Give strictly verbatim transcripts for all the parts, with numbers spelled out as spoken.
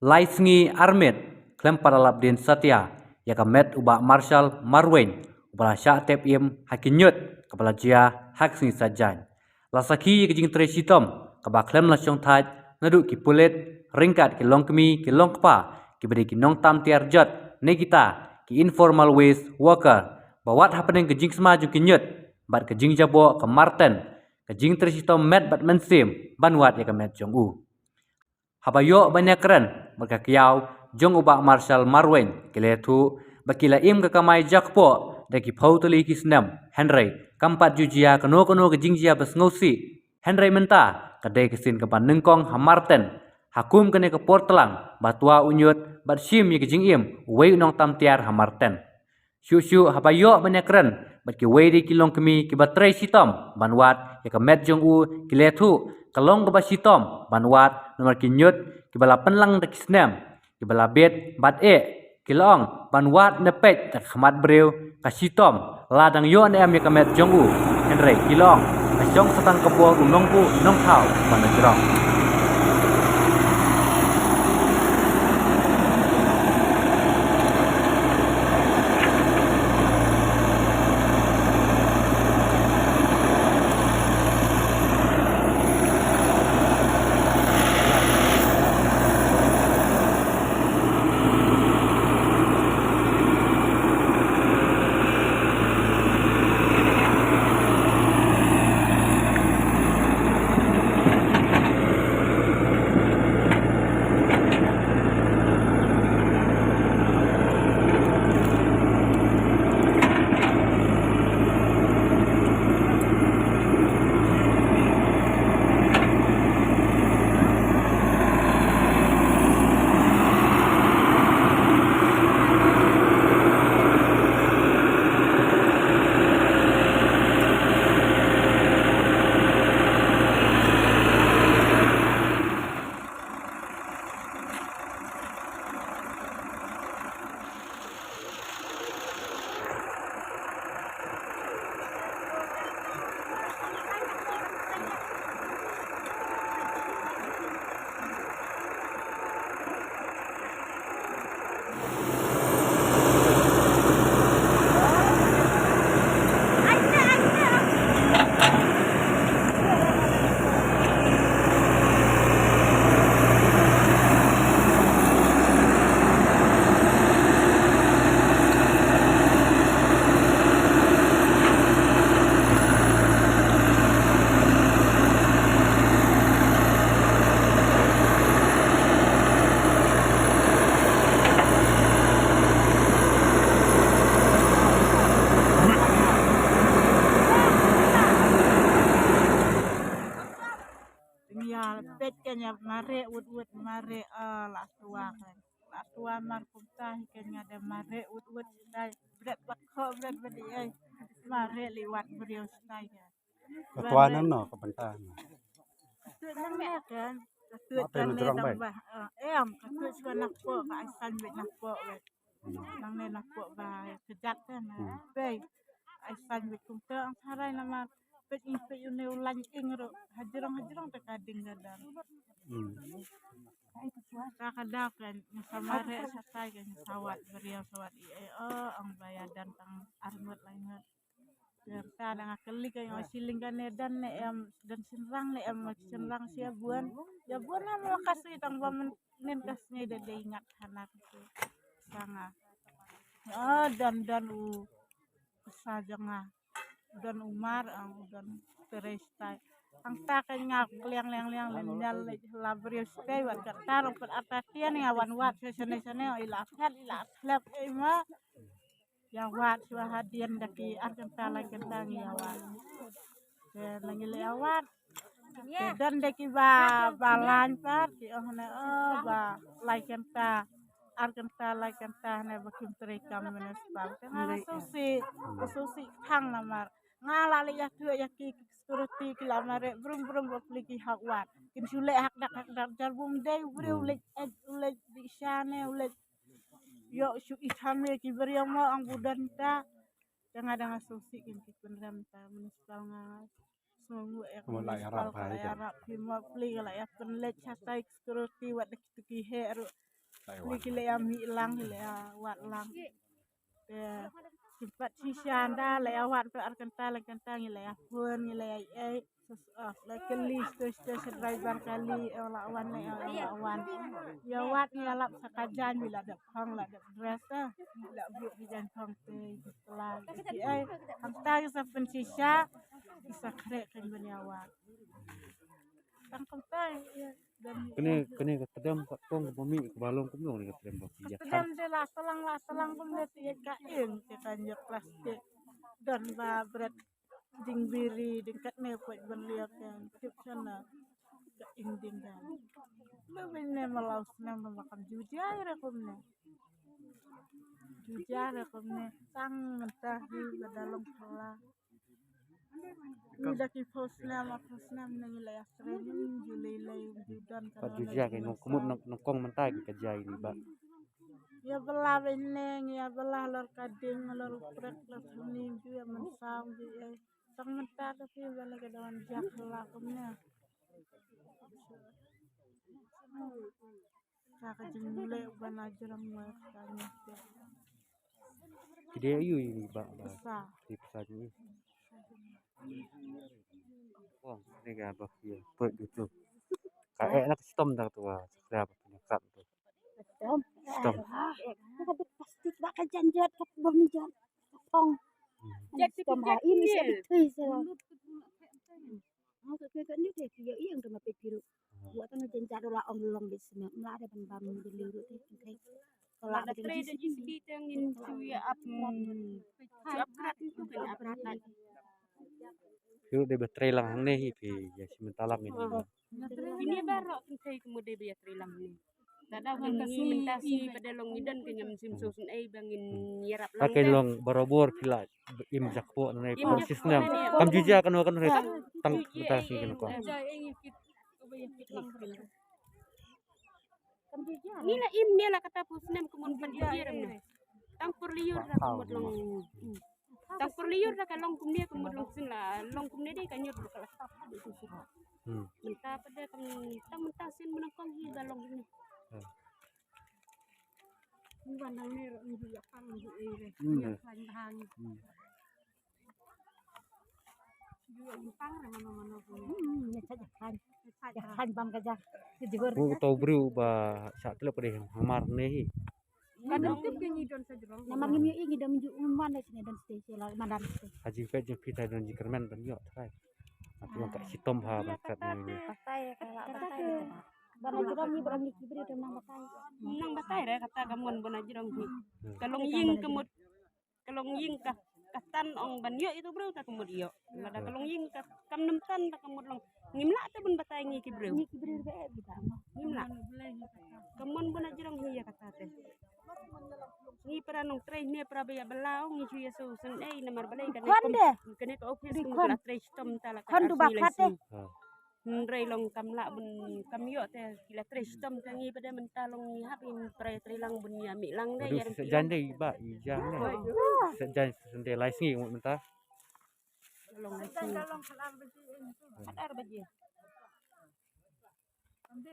Lai sngi armet khlem pat la lap dien satia ïa ka met u Bah Marshal Marwein, uba la shah tep im ha ki ñiut kaba la jia ha ka sngi Saitjaiñ. La sakhi ïa ka jingtrei shitom kaba khlem la shongthait naduh ki pulit ryngkat ki longkmie ki longkpa kiba dei ki nongtam tiar jot ne kita ki informal waste worker ba wat hapdeng ka jingsma jong ki ñiut bad ka jingjaboh ka marten, ka jingtrei shitom met bad mynsiem ban wad ïa ka met jong u. Haba ïoh ban ïakren bad ka kiaw jong u Bah Marshal Marwein, ki la ïathuh ba ki la im ka kamai jakpoh da ki phew tylli ki snem, hynrei kam pat ju jia kano kano ka jingjia ba sngewsih. Hynrei mynta ka dei ka sien kaba nyngkong ha marten ha kum kane ka por tlang ba twa u ñiut bad shim ïa ka jingim uwei u nongtam tiar ha marten. Shuh shuh haba ïoh ban ïakren bad kiwei de ki longkmie kiba trei shitom ban wad ïa ka met jong u, ki la ïathuh ka long kaba shitom ban wad namar ki ñiut kiba la pynlang da ki snem, kiba la bit bad eh, ki la ong ban wad ne peit da ka khmat briew ka shitom, la dang ïoh ne em ïa ka met jong u. Hynrei ki la ong ka shong sa tang ka bor u nongbuh nongthaw ba na jrong. Ïa peit kan ïa mareh wut wut mareh, ah, la sua kan. La sua mar kumta hi kan, nga da mareh wut wut dai. Bret wat kho bret bret ai. Mareh liwat briew stai kan. Ka tuan nan no ka bynta no. Ka tuan nan ne kan. Ka tuan nan ne tang ba. Em ka tuan sua nak po ka ai san wet nak po wet. Nang ne na pok ba kejat kan. Pei ai san wit kumta ang tharai namar pek ing pek yu ne u lain ing ro hajrong hajrong te ka ding ka dan. Ka ka da kan sama re satai kan sawat beriau sawat i ai o ang baya dan tang arngot laingot. Ka da nga kali ka ïa siling ka ne dan ne em dan sinrang ne em sinrang sia buan. Ïa buan na mo kasi tang ba men nen ka sngi da dei ngat hana ka sanga. Oh dan dan u sa janga. Dan u mar ang dan terestai. Ang ta ka nga kliang liang liang len nyal le la brio stai wat ka tar per atatian nga wan wat sene sene ila khat ila klep ema. Ïa wad shuwa hadien da ki ar kynta lai kynta ngi ïa wad. Te ngi la ïa wad. Te don da ki ba ba lain pat ki oh ne oh ba lai kynta ar kynta lai kynta ne ba kim trei kam municipal. Te nga la susi susi thang namar nga la le ïa tu ïa ki security ki la mare brum brum ba pli ki hak wad. Kin shu le hak dak hak dak jar bum dei u briew u leit u leit di sha ne u leit. Ïoh shu i than me ki briew mo ang budan ta. Janga dang asu si kin ki pynrem ta municipal nga. Sngew ngu ek municipal ka la ïarap hi mo pli ka la ïa pynleit chatai security wat da kitu ki he ru. Ki la ïa mih lang, ki la ïa wad lang. Te ki pat shisha ynda la ïa wad pat ar kynta, lai kynta ngi la ïa phone, ngi la ïa ei, sus ah, la kylli shuh shuh sha driver kali, eh, la wan ne, eh, la wan. Ïa wad ngi ïa lap sa ka jaiñ, la dep phong, la dep dress, eh. La buh ki jaiñ phong te, ki pla, ki ei. Hangta ki sa pynshisha, ki sa khreh kan ban ïa wad. Tang kumta, ïa. Kane, kane ka tdem ka tong kaba mih kaba long kumno kane ka tdem ba phi ïa tdem de la salang, la salang kumne te ka ing te ka ñiuh plastik. Don ba bret ding biri ding katne poi ban liar te tip sana ka ing ding ka. Lo bine ma law snem ba kam juja re kumne. Juja re kumne tang mynta hi ba da long phala. Ni da ki phew snem, ar phew snem ne ngi la ïa training, ju lei lei, ju don ka. Pat ju jia ki nongkmut nong, nongkong mynta ki ka jia ini ba. Ïa bela bene, ïa bela lor ka ding, lor prek, lor suni, ju ïa mynsaw, ju ïa. Tang mynta ka phi ba la ka don jia khala kumne. Ka ka jingleh ba na jrong wa ka ni. Ki dei aïu i ba ba. Sa. Ki pisa ni. Oh, ni ka ba ki put gitu. Ka eh nak stom dah tu ah. Ka ba punya kat tu. Stom. Stom. Ah, eh, ka plastik ba ka janjat ka ba ni jan. Tong. Hmm. Stom ha ini sih betul sih. Ang ka ka ni te ki ïa ïeng ka ma peit biru. Wa ta na jen jadu la ong long bit sene. Mla da ban bam ni de liru te. Te la da trei da J C B te ngin chu ïa ap. Chu ap rat tu kan ap rat. Biru de ba trei lang hangne hi phi ïa si mynta lang ni. Ini baroh kan trei ka mut de ba ïa trei lang hangne. Dada wan ngi mynta sngi pat da long ngi don ka ñiam sim so syn ei ba ngin ïarap lang. Ka long barabor phi la im jakpo na ne. Im jakpo na ne. Kam ju jia kano kano re tang mynta sngi kano ko. Ngi la im ne la kata phew snem ka mut pat ju jia ram ne. Tang por liur la ka mut long. Tang por liur la ka long kumne ka mut long syn la long kumne de ka ñiut ka la tap. Hmm. Mynta pat de kam tang mynta syn mynta kong hi ba long kumne. Hmm. Ni ban dang ne ro ni ya pang ni e re. Hmm. Ya pang hang. Hmm. Ju ya pang re mano mano ko. Hmm, ya cha ya pang. Ya pang bam ka ja. Ki jigor. Bu to bru ba sa tele pade hamar ne hi. Kan tip ke ngi don sa jrong. Namar ngi ngi don ju umwan da sini don station la madan station. Haji pet je pita don ji kermen ban yo trai. Aku angkat sitom ha bangkat ni. Batai, kalau batai. Bana jrong ni barang ni kibri tu nang batai. Nang batai re kata ka mon bana jrong ni. Hmm. Ka long ïing ka mut, ka long ïing ka, ka tan ong ban ïoh itu bru ta ka mut ïoh. Lada ka long ïing ka kam nem tan ta ka mut long. Ngim lah te bun batai ngi kibri. Ngi kibri ba eh bita mo. Ngim lah. Ka mon bana jrong ni ïa kata te. Ngi para nongtrei ne para ba ïa bela ong ngi shu ïa so syn ei namar balei kane. Khon de. Kane ka office kum la trei shitom ta la ka. Khon du ba khat de. Hynrei long kam lah bun kam ïoh te ki la trei shitom te ngi pat de mynta long ngi hap in trei trei lang bun ïa mih lang de. Aduh, ïa sa jan de ba i jan de. Sa jan sende lai sngi ngut mynta. Long lai sngi. Khat ar baje.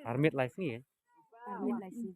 Armit lai sngi. Armit lai sngi.